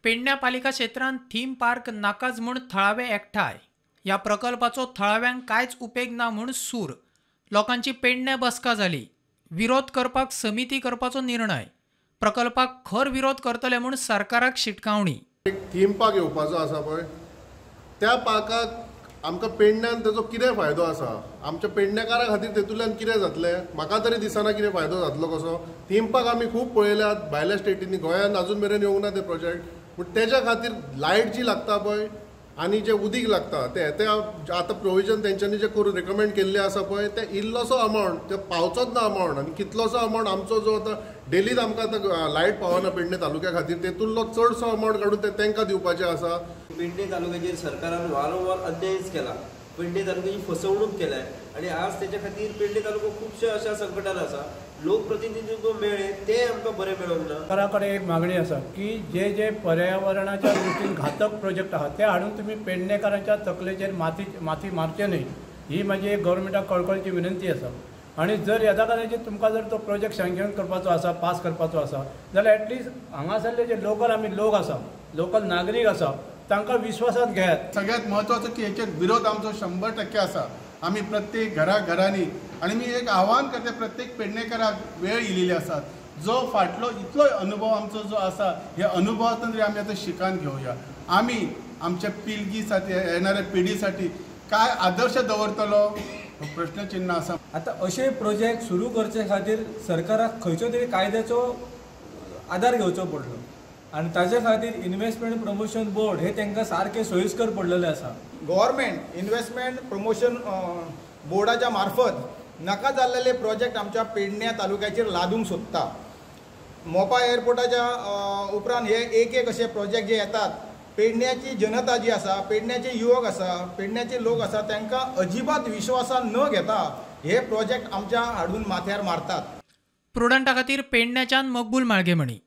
पेडण्या पालिका क्षेत्रांत थीम पार्क नाकाच म्हूण थळावे एकठांय. ह्या प्रकल्पाचो थळाव्यांक कांयच उपेग ना म्हूण सूर. लोकांची पेडण्या बसका जाली. विरोध करपाक समिती करपाचो निर्णय. प्रकल्पाक खर विरोध करतले म्हूण सरकाराक शिटकावणी. एक थीम पार्क येवपाचो आसा पळय, त्या पार्काक आमकां पेडण्यान तेजो कितें फायदो आसा, आमच्या पेडणेकारां खातीर तेतूंतल्यान कितें जातलें, म्हाका तरी दिसना कितें फायदो जातलो कसो. थीम पार्क आमी खूब पळयल्यात भायल्या स्टेटींनी, गोंयांत अजून मेरेन येवंक ना ते प्रोजेक्ट. पूण तेज्या खातीर लायट जी लागता पळय आनी जें उदीक लागता तें आतां प्रोविजन तेंच्यांनी जें करून रेकमेंड केल्लें आसा पळय, तें इल्लोसो अमावंट ते पावचोच ना अमावंट. आनी कितलोसो अमावंट आमचो जो आतां डेलीच आमकां आतां लायट पावना पेडणे तालुक्या खातीर, तेतूंतलो चडसो अमावंट काडून ते तांकां दिवपाचें आसा. पेडणे तालुक्याचेर सरकारान वारंवार अन्यायच केला, पेडणे तालुक्याची फसवणूक केल्या आनी आज तेच्या खातीर पेडणे तालुको खुबश्या अशा संकटान आसा. लोकप्रतिनिधी मेळ्ळे ते आमकां बरें मेळोंक ना. सरकारा कडेन एक मागणी आसा की जे जे पर्यावरणाच्या दृश्टीन घातक प्रोजेक्ट आहा ते हाडून तुमी पेडणेकारांच्या तकलेचेर माती मारचे न्हय, ही म्हाजी एक गव्हर्मेंटाक कळकळची विनंती आसा. आनी जर येदा कदाचित तुमकां जर तो प्रोजेक्ट सँक्शन करपाचो आसा, पास करपाचो आसा जाल्यार एटलिस्ट हांगासरले जे लोकल आमी लोक आसा, लोकल नागरीक आसा, तांकां विश्वासात घेयात. सगळ्यात म्हत्वाचो की हेचेर विरोध आमचो 100% आसा. आमी प्रत्येक घराघरांनी, आनी मी एक आव्हान करता प्रत्येक पेडणेकाराक, वेळ इलेली आसा, जो फाटलो इतलो अनुभव आमचो जो आसा ह्या अनुभवातून तरी आमी आतां शिकान घेवया. आमी आमच्या पिळगीसाठी, येणाऱ्या पिढीसाठी काय आदर्श दवरतलो हो प्रश्नचिन्ह आसा. आतां अशे प्रोजेक्ट सुरू करचे खातीर सरकाराक खंयचो तरी कायद्याचो आदार घेवचो पडलो आनी ताजे खातीर इन्वेस्टमेंट प्रमोशन बोर्ड हे तांकां सारकें सोयीस्कर पडलेलें आसा. गव्हर्मेंट इन्वेस्टमेंट प्रमोशन बोर्डाच्या मार्फत नाका जाल्लेले प्रोजेक्ट आमच्या पेडण्या तालुक्याचेर लादूंक सोदता. मोपा एअरपोर्टाच्या उपरांत हे एक एक अशे प्रोजेक्ट जे येतात, पेडण्याची जनता जी आसा, पेडण्याचे युवक आसा, पेडण्याचे लोक आसा, तांकां अजिबात विश्वासान न घेता हे प्रोजेक्ट आमच्या हाडून माथ्यार मारतात. प्रुडंटा खातीर पेडण्याच्यान मकबूल माळगेमणी.